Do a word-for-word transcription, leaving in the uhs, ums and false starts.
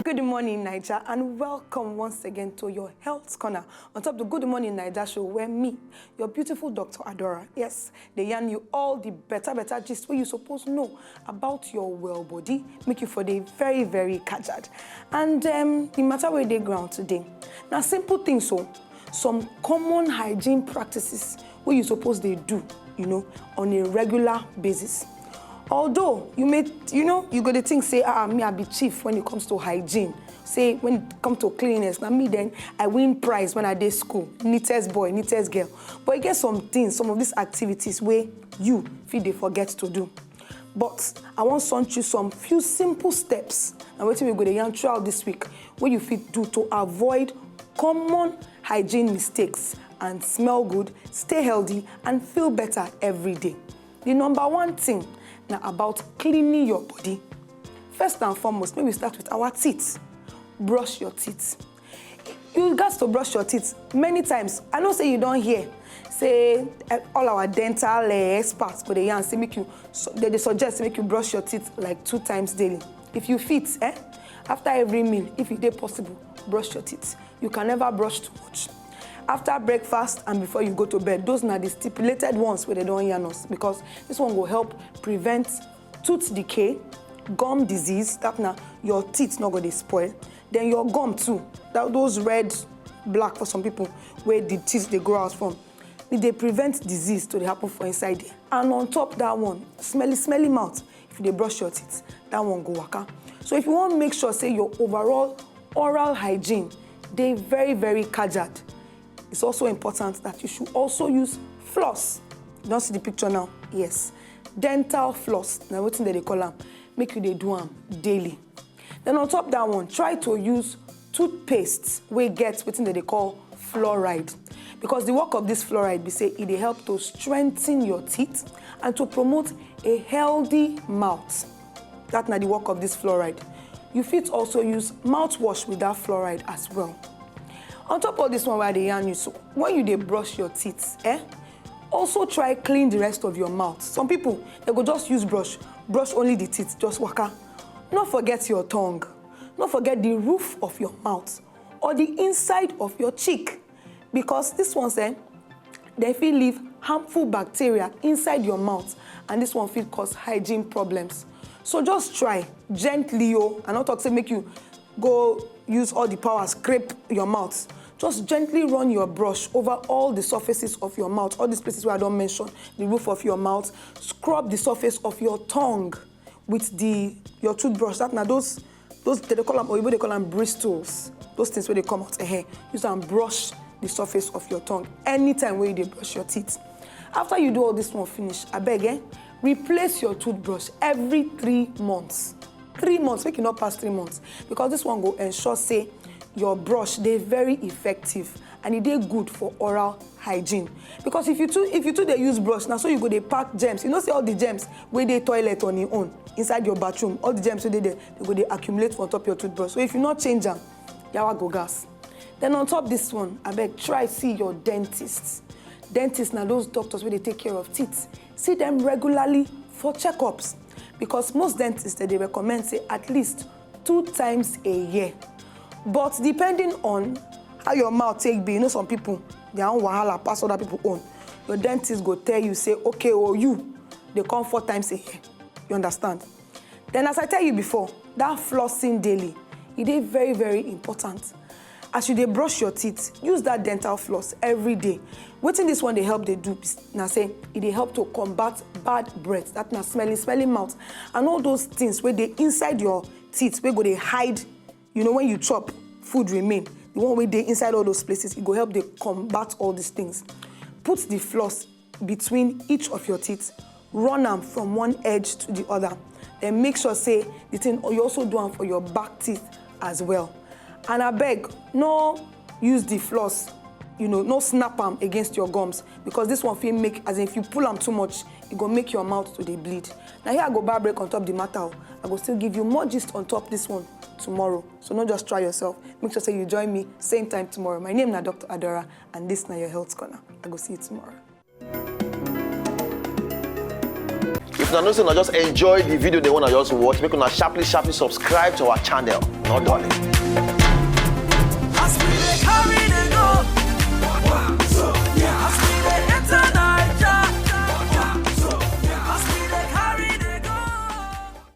Good morning, Naija, and welcome once again to your Health Corner on top the Good Morning Naija show, where me, your beautiful Doctor Adora, yes, they yarn you all the better, better gist where you suppose know about your well body, make you for the very, very kajad. And um, the matter where they ground today. Now, simple things, so some common hygiene practices where you suppose they do, you know, on a regular basis. Although you may, you know, you go to think say, ah, me, I be chief when it comes to hygiene. Say when it come to cleanliness, now me then I win prize when I dey school, neatest boy, neatest girl. But I get some things, some of these activities where you feel they forget to do. But I want to show you some few simple steps and what we go to yarn throughout this week, what you fit do to avoid common hygiene mistakes and smell good, stay healthy, and feel better every day. The number one thing now about cleaning your body. First and foremost, maybe we start with our teeth. Brush your teeth. You got to brush your teeth many times. I know say you don't hear. Say eh, all our dental eh, experts go the yarn say make you so they, they suggest make you brush your teeth like two times daily. If you fit, eh, after every meal, if it is possible, brush your teeth. You can never brush too much. After breakfast and before you go to bed, those are the stipulated ones where they don't yarn us because this one will help prevent tooth decay, gum disease, that now your teeth not going to spoil. Then your gum too, that those red, black for some people, where the teeth they grow out from, it they prevent disease to dey happen for inside there. And on top that one, smelly, smelly mouth. If you dey brush your teeth, that one go waka. So if you want make sure say your overall oral hygiene they very, very kajad, it's also important that you should also use floss. You don't see the picture now? Yes. Dental floss. Now what thing they call them? Make you they do them daily. Then on top that one, try to use toothpaste where get what thing they call fluoride. Because the work of this fluoride be say it they help to strengthen your teeth and to promote a healthy mouth. That's not the work of this fluoride. You fit also use mouthwash with that fluoride as well. On top of this one, where they yarn you so when you they brush your teeth, eh? Also try clean the rest of your mouth. Some people they go just use brush, brush only the teeth, just waka. Not forget your tongue, not forget the roof of your mouth or the inside of your cheek, because this one say they feel leave harmful bacteria inside your mouth, and this one fit cause hygiene problems. So just try gently, oh, and not talk say make you go use all the power scrape your mouth. Just gently run your brush over all the surfaces of your mouth, all these places where I don't mention, the roof of your mouth. Scrub the surface of your tongue with the your toothbrush. That now those those they call them, or they call them bristles. Those things where they come out. Eh, use and brush the surface of your tongue anytime when you brush your teeth. After you do all this one finish, I beg, eh, replace your toothbrush every three months. Three months, make it not pass three months, because this one go ensure say your brush they very effective and it they good for oral hygiene. Because if you too if you too they use brush now, so you go they pack germs. You know say all the germs where they toilet on your own inside your bathroom, all the germs where they there, they go they accumulate on top your toothbrush. So if you not change them, yawa go gas. Then on top this one, I beg try see your dentist. Dentists now those doctors where they take care of teeth. See them regularly for checkups, because most dentists they recommend say at least two times a year. But depending on how your mouth take be, you know some people their own wahala pass other people own. Your dentist go tell you say okay, oh you they come four times a year. You understand? Then as I tell you before, that flossing daily, it is very, very important. As you they brush your teeth, use that dental floss every day. Waiting this one they help they do now say it they help to combat bad breath, that now smelling, smelling mouth, and all those things where they inside your teeth where go they hide. You know when you chop, food remain. The one where they inside all those places, it go help they combat all these things. Put the floss between each of your teeth, run them from one edge to the other. Then make sure say the thing you also do them for your back teeth as well. And I beg, no use the floss, you know, no snap them against your gums, because this one feel make as if you pull them too much, it go make your mouth to the bleed. Now here I go bar break on top the matter. I go still give you more gist on top this one tomorrow. So not just try yourself. Make sure say you join me same time tomorrow. My name is Doctor Adora, and this now your health corner. I go see you tomorrow. Una know say una just enjoy the video dem wey una just watch, make una sharply sharply subscribe to our channel. No darling.